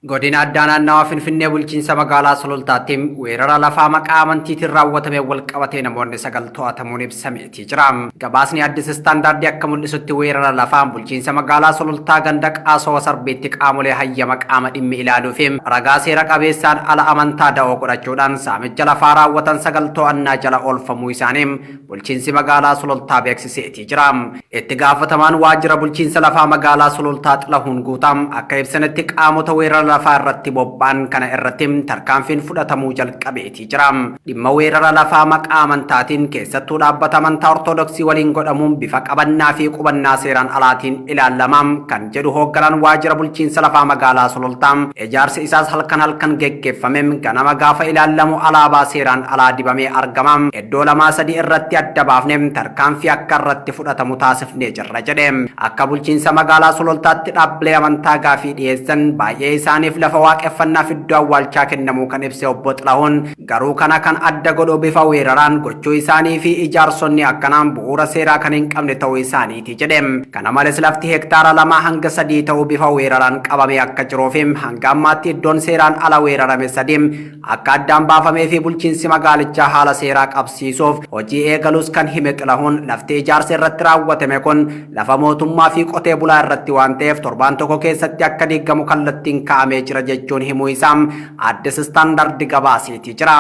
Godina Addaa Naannawaa Finfinnee Bulchiinsa Magaalaa Sulultaatti weerara lafaa maqaa amantiitiin raawwatameen walqabatee namoonni 9 to'atamuun ibsameetii jira. Gabaasni Addis Standard akka mul'isutti weerara lafaa bulchiinsa magaalaa Sulultaa ganda Qaasoo Wasarbiitti qaamolee hayyama qaama dhimmi ilaaluu fi ragaa seera qabeessaan ala amantaa da'oo godhachuudhaan saamicha lafaa raawwatan 9 to'annaa jala oolfamuu isaanii Bulchiinsi magaalaa Sulultaa beeksiseetii jira. Itti gaafatamaan waajjira bulchiinsa lafaa magaalaa Sulultaa Xilahuun Guutaa akka ibsanitti qaamota weerara lafaa irratti bobba'an kana irratti tarkaanfiin fudhatamuu jalqabeetii jira. Dhimma weerara lafaa maqaa amantaatiin keessattuu dhaabbata amantaa Ortodoksii waliin godhamuun bifa qabannaa fi qubannaa seeraan alaatiin ilaallama kan jedhu hoogganaan waajjira bulchiinsa lafaa magaalaa Sulultaa ijaarsi isaas halkan halkan geggeeffame ganama gaafa ilaallamu alaabaa seeraan alaa dibamee argama. Iddoo lamaa sadii irratti adda baafne tarkaanfii akka irratti fudhatamu taasifnee jirra jedhe. Akka bulchiinsa magaalaa Sulultaatti dhaabbilee amantaa gaafii dhiyeessan baay'ee isaaniif lafa waaqeffannaaf iddoo awwaalchaa kennamuu kan ibse obbo Xilahuun garuu kana kan adda godhu bifa weeraraan gochuu isaanii fi ijaarsonni akkanaan bu'uura seeraa kan hin qabne ta'uu isaaniiti jedhe. Kana malees lafti hektaara 2 hanga 3 ta'u bifa weeraraan qabamee akka jiruu fi hanga ammaatti iddoon seeraan ala weerarame sadii akka addaan baafamee fi bulchiinsi magaalichaa haala seeraa qabsiisuuf hojii eegaluus kan hime Xilahuun lafti ijaarsa irratti raawwatame kun lafa mootummaa fi qotee bulaa irratti waan ta'eef torbaan tokko keessatti akka diigamu kallattiin kaa'amee jira jechuun himuu isaa Addis Standard gabaaseetii jira.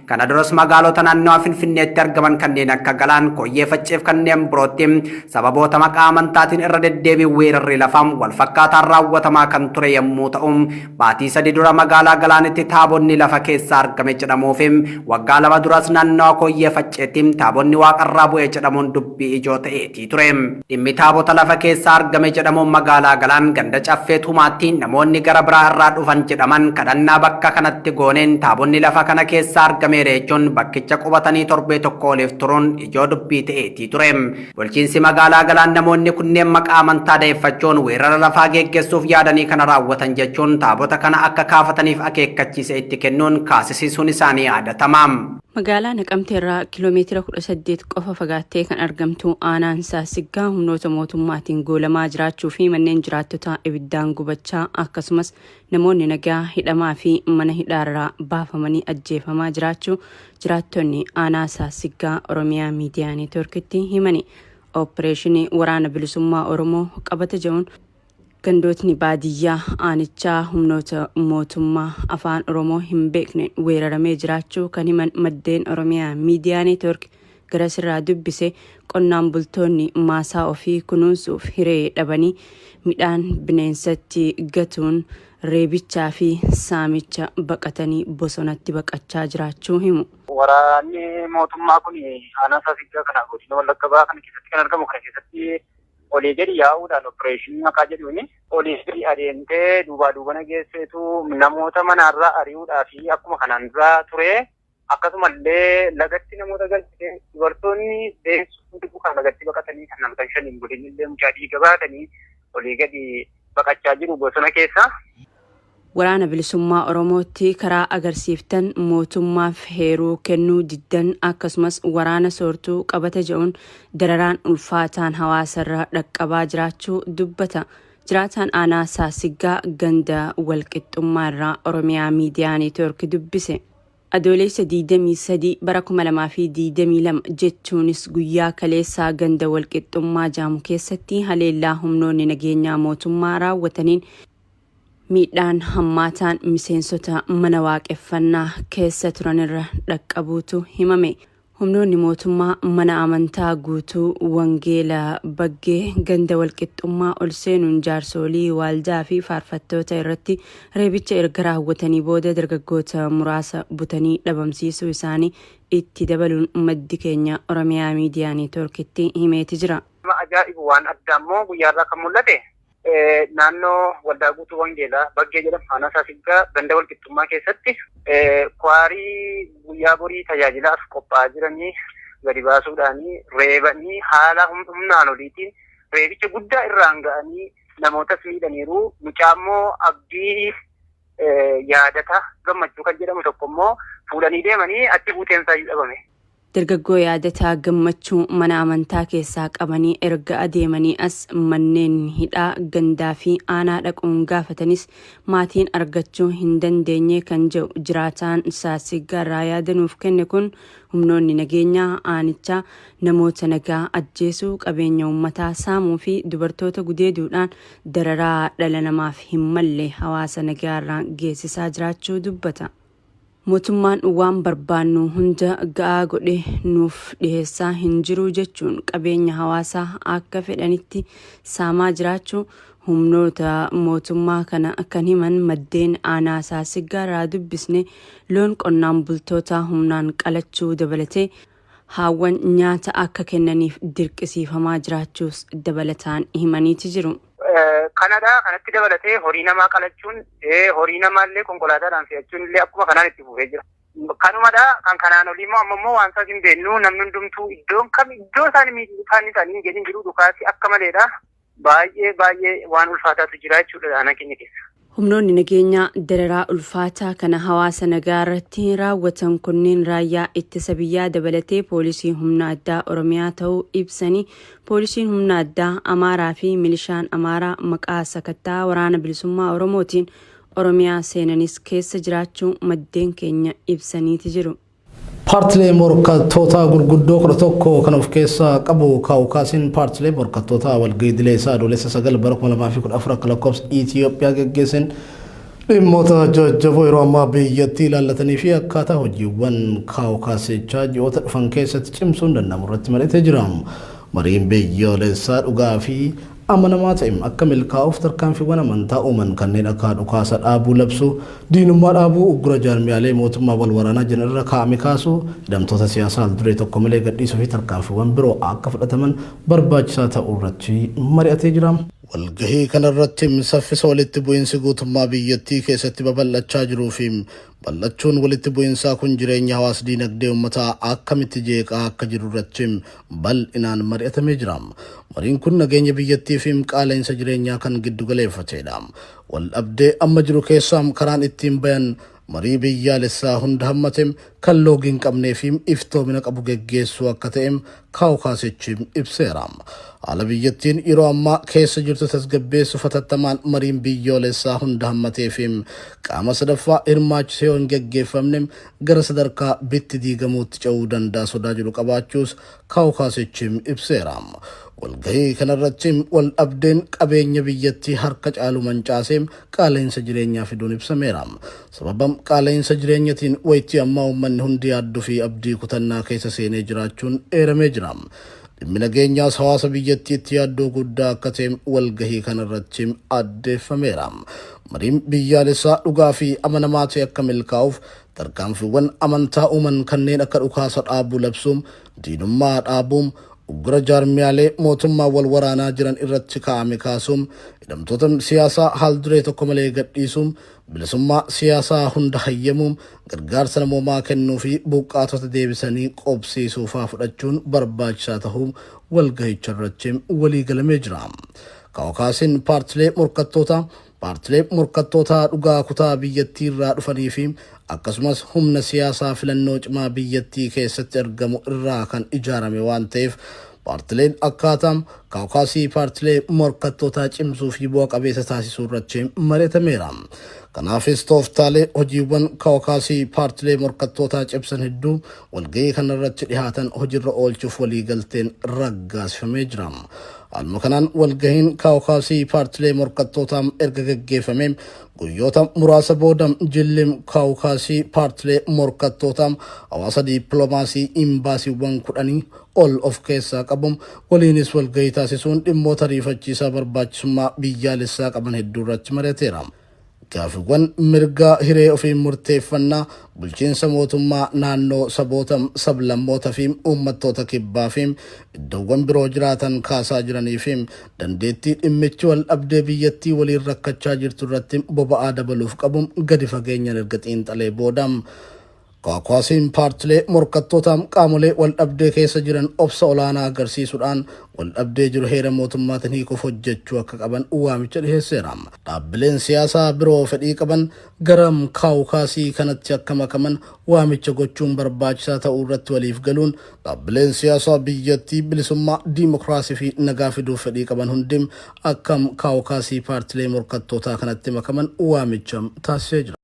Kana duras magaalota naannawaa Finfinneetti argaman kanneen akka Galaan, Koyyee Facceef kanneen birootti sababoota maqaa amantaatiin irra deddeebiin weerarri lafaa wal fakkaataan raawwatamaa kan ture yommuu ta'u baatii 3 dura magaalaa Galaanitti taabonni lafa keessaa argame jedhamuu fi waggaa 2 duras naannawa Koyyee Facceetti taabonni waaqarraa bu'e jedhamuun dubbii ijoo ta'eetii ture. Dhimmi taabota lafa keessaa argame jedhamuun magaalaa Galaan ganda Caffee Tumaatti namoonni gara biraa irraa dhufan jedhaman kadhannaa bakka kanatti gooneen taabonni lafa kana keessaa argameera jechuun bakkicha qubatanii torbee tokko oliif turuun ijoo dubbii ta'eetii ture. Bulchiinsi magaalaa Galaan namoonni kunneen maqaa amantaa da'eeffachuun weerara lafaa geeggessuuf yaadanii kana raawwatan jechuun taabota kana akka kaafataniif akeekkachiisa itti kennuun kaasisiisuun isaanii yaadatama. Magaalaa Naqamtee irraa kiiloomeetira 18 qofa fagaattee kan argamtu aanaan Saasiggaa humnoota mootummaatiin goolamaa jiraachuu fi manneen jiraattotaa ibiddaan gubachaa akkasumas namoonni nagaa hidhamaa fi mana hidhaarraa baafamanii ajjeefamaa jiraachuu jiraattonni aanaa Saasiggaa Oromiyaa Miidiyaa Neetwoorkitti himani. Ooppireeshinii Waraana Bilisummaa Oromoo qabata jedhuun gandootni baadiyyaa aanichaa humnoota mootummaa afaan Oromoo hin beekne weeraramee jiraachuu kan himan maddeen Oromiyaa Miidiyaa Neetwoork garasirraa dubbise qonnaan bultoonni maasaa ofii kunuunsuuf hiree dhabanii midhaan bineensatti gatuun reebichaa fi saamicha baqatanii bosonatti baqachaa jiraachuu himu. Waraanni mootummaa kun aanaa Saasiggaa kana godina Wallagga Bahaa kana keessatti kan argamu kana keessatti olii gadi yaa'uudhaan opereeshinii maqaa jedhuun olii gadi adeemtee duubaa duubana geesseetu namoota manaarraa ari'uudhaa fi akkuma kanaan dura ture akkasumallee lagatti namoota galchite dubartoonni deessuu kan lagatti baqatanii kan halkan shaniin godhin illee mucaa dhiiga baatanii olii gadi baqachaa jiru bosona keessa. Waraana Bilisummaa Oromootti karaa agarsiiftan, mootummaaf heeruu kennuu diddan, akkasumas waraana soortuu qabata jedhuun dararaan ulfaataan hawaasarra dhaqqabaa jiraachuu dubbata. Jiraataan aanaa Saasiggaa ganda walqixxummaa irraa Oromiyaa Miidiyaa Neetwoork dubbise. Adoolessa 23 bara 2022 jechuunis guyyaa kaleessaa ganda walqixxummaa jaamu keessatti haleellaa humnoonni nageenyaa mootummaa raawwataniin miidhaan hammaataan miseensota mana waaqeffannaa keessa turanirra dhaqqabuutu himame. Humnoonni mootummaa mana amantaa guutuu Wangeela Baggee ganda walqixxummaa ol seenuun jaarsolii waaldaa fi faarfattoota irratti reebicha erga raawwatanii booda dargaggoota muraasa butanii dhabamsiisuu isaanii itti dabaluun maddi keenya Oromiyaa Miidiyaa Neetwoorkitti himeeti jira. Ajaa'ibu, waan addaa immoo guyyaarraa kan mul'ate naannoo waldaa guutuu wangeelaa Baggee jedhamu aanaa Saasiggaa ganda walqixxummaa keessatti kwaarii guyyaa borii tajaajilaaf qophaa'aa jiranii gadi baasuudhaanii reebanii haala humnaan oliitiin reebicha guddaa irraan ga'anii namootas miidhaniiru. Mucaa immoo Abdii Yaadata Gammachuu kan jedhamu tokko immoo fuudhanii deemanii achi buuteen isaa dhabame. Dargaggoo Yaadataa Gammachuu mana amantaa keessaa qabanii erga adeemanii as manneen hidhaa gandaa fi aanaa dhaquun gaafatanis maatiin argachuu hin dandeenye kan jedhu jiraataan Saasiggaarraa yaada nuuf kenne kun, humnoonni nageenyaa aanichaa namoota nagaa ajjeesuu, qabeenya uummataa saamuu fi dubartoota gudeeduudhaan dararaa dhala namaaf hin malle hawaasa nagaarraan geessisaa jiraachuu dubbata. Mootummaan waan barbaannu hunda ga'aa godhe nuuf dhiheessaa hin jiru jechuun qabeenya hawaasaa akka fedhanitti saamaa jiraachuu humnoota mootummaa kana kan himan maddeen aanaa Saasiggaarraa dubbisne, loon qonnaan bultoota humnaan qalachuu dabalatee haawwan nyaata akka kennaniif dirqisiifamaa jiraachuus dabalataan himaniiti jiru. Kanadha, kanatti dabalatee horii namaa qalachuun, horii namaallee konkolaataadhaan fe'achuun illee akkuma kanaan itti fufee jira. Kanumadha. Kan kanaan olii immoo amma immoo waan isaas hin beeknu. Namni hundumtuu iddoon kam iddoo isaan miidhaan isaanii hin jedhin jiru, dhukaasi akka maleedha. Baay'ee baay'ee waan ulfaataatu jira jechuudha aanaa keenya keessa. Humnoonni nageenyaa dararaa ulfaataa kana hawaasa nagaa irratti raawwatan kunneen raayyaa ittisa biyyaa dabalatee poolisii humna addaa Oromiyaa ta'uu ibsanii, poolisiin humna addaa Amaaraa fi milishaan Amaaraa maqaa sakattaa Waraana Bilisummaa Oromootiin Oromiyaa seenanis keessa jiraachuu maddeen keenya ibsaniiti jiru. Paartilee morkattootaa gurguddoo 11 kan of keessaa qabu kaawukaasiin paartilee morkattootaa walgahii idilee isaa Adoolessa 9 bara 2014 akka lakkoofsa Itiyoophiyaa geggeesseen dhimmoota jajjaboo yeroo ammaa biyyattii ilaallatanii fi akkaataa hojiiwwan kaawukaasichaa ji'oota dhufan keessatti cimsuun danda'amu irratti mari'atee jira. Mariin biyyoolessaa dhugaa fi amanamaa ta'e akka milkaa'uuf tarkaanfiiwwan amantaa uuman kanneen akka dhukaasa dhaabuu labsuu, diinummaa dhaabuu, uggura jaarmiyaalee mootummaa wal waraanaa jiran irra kaa'ame kaasuu, hidhamtoota siyaasaa haal-duree tokko malee gadhiisuu fi tarkaanfiiwwan biroo akka fudhataman barbaachisaa ta'uu irratti mari'atee jira. Walgahii kanarratti saffisa walitti bu'iinsi guutummaa biyyattii keessatti babal'achaa jiruu fi bal'achuun walitti bu'iinsaa kun jireenya hawaas-diinagdee uummataa akkamitti jeeqaa akka jiru irratti bal'inaan mari'atamee jira. Mariin kun nageenya biyyattii fi qaala'insa jireenyaa kan giddu galeeffateedha. Wal dhabdee amma jiru keessaa karaan ittiin bayan marii biyyaalessaa hunda hammate, kan loogii hin qabnee fi iftoomina qabu geggeessuu akka ta'e kaawukaasichi ibseera. Haala biyyattiin yeroo ammaa keessa jirtu tasgabbeessuuf hatattamaan mariin biyyoolessaa hunda hammatee fi qaama sadaffaa hirmaachisee yoo hin geggeeffamne gara sadarkaa bitti diigamuutti ce'uu danda'a sodaa jedhu qabaachuus kaawukaasichi ibseera. Walgahii kanarratti wal dhabdeen qabeenya biyyattii harka caalu mancaasee qaala'insa jireenyaa fiduun ibsameera. Sababa qaala'insa jireenyatiin wayitii ammaa uummanni hundi yaaddoo fi abdii kutannaa keessa seenee jiraachuun eeramee jira. Dhimmi nageenyaas hawaasa biyyattiitti yaaddoo guddaa akka ta'e walgahii kanarratti addeeffameera. Mariin biyyaalessaa dhugaa fi amanamaa ta'e akka milkaa'uuf tarkaanfiiwwan amantaa uuman kanneen akka dhukaasa dhaabuu labsuun, diinummaa dhaabuun, uggura jaarmiyaalee mootummaa wal waraanaa jiran irratti kaa'ame kaasuun, hidhamtoota siyaasaa haal duree tokko malee gadhiisuun, bilisummaa siyaasaa hunda hayyamuun, gargaarsa namoomaa kennuu fi buqqaatota deebisanii qubsiisuu faa fudhachuun barbaachisaa ta'uu walgahicha irratti walii galamee jira. Kaawukaasiin paartilee morkattootaa paartilee morkattootaa dhugaa kutaa biyyattii irraa dhufanii fi akkasumas humna siyaasaa filannoo cimaa biyyattii keessatti argamu irraa kan ijaarame waan ta'eef, paartileen akkaataa kaawukaasii paartilee morkattootaa cimsuu fi bu'a qabeessa taasisuu irratti mari'atameera. Kanaafis tooftaalee hojiiwwan kaawukaasii paartilee morkattootaa cimsan hedduu walgahii kanarratti dhihaatan hojiirra oolchuuf waliigalteen raggaasifamee jira. Haaluma kanaan walgahiin kaawukaasii paartilee morkattootaa erga gaggeeffame guyyoota muraasa booda jilli kaawukaasii paartilee morkattootaa hawaasa dippiloomaasii imbaasiiwwan 10 ol of keessaa qabu waliinis walgahii taasisuun dhimmoota ariifachiisaa barbaachisummaa biyyaalessaa qaban hedduu irratti mari'ateera. Gaaffiiwwan mirga hiree ofiin murteeffannaa, bulchiinsa mootummaa naannoo saboota, sablammoota fi uummattoota kibbaa fi iddoowwan biroo jiraatan kaasaa jiranii fi dandeettii dhimmichi wal dhabdee biyyattii waliin rakkachaa jirtu irratti boba'aa dabaluuf qabu gadi fageenyaan erga xiinxalee booda, Kaawukaasiin paartilee morkattootaa qaamolee waldhabdee keessa jiran obsa olaanaa agarsiisuudhaan waldhabdee jiru heera mootummaatiin hiikuuf hojjechuu akka qaban waamicha dhiheesseera. Dhaabbileen siyaasaa biroo fedhii qaban gara kaawukaasii kanatti akka makaman waamicha gochuun barbaachisaa ta'uu irratti waliif galuun, dhaabbileen siyaasaa biyyattii bilisummaa, diimokiraasii fi nagaa fiduuf fedhii qaban hundi akka kaawukaasii paartilee morkattootaa kanatti makaman waamicha taasisee jira.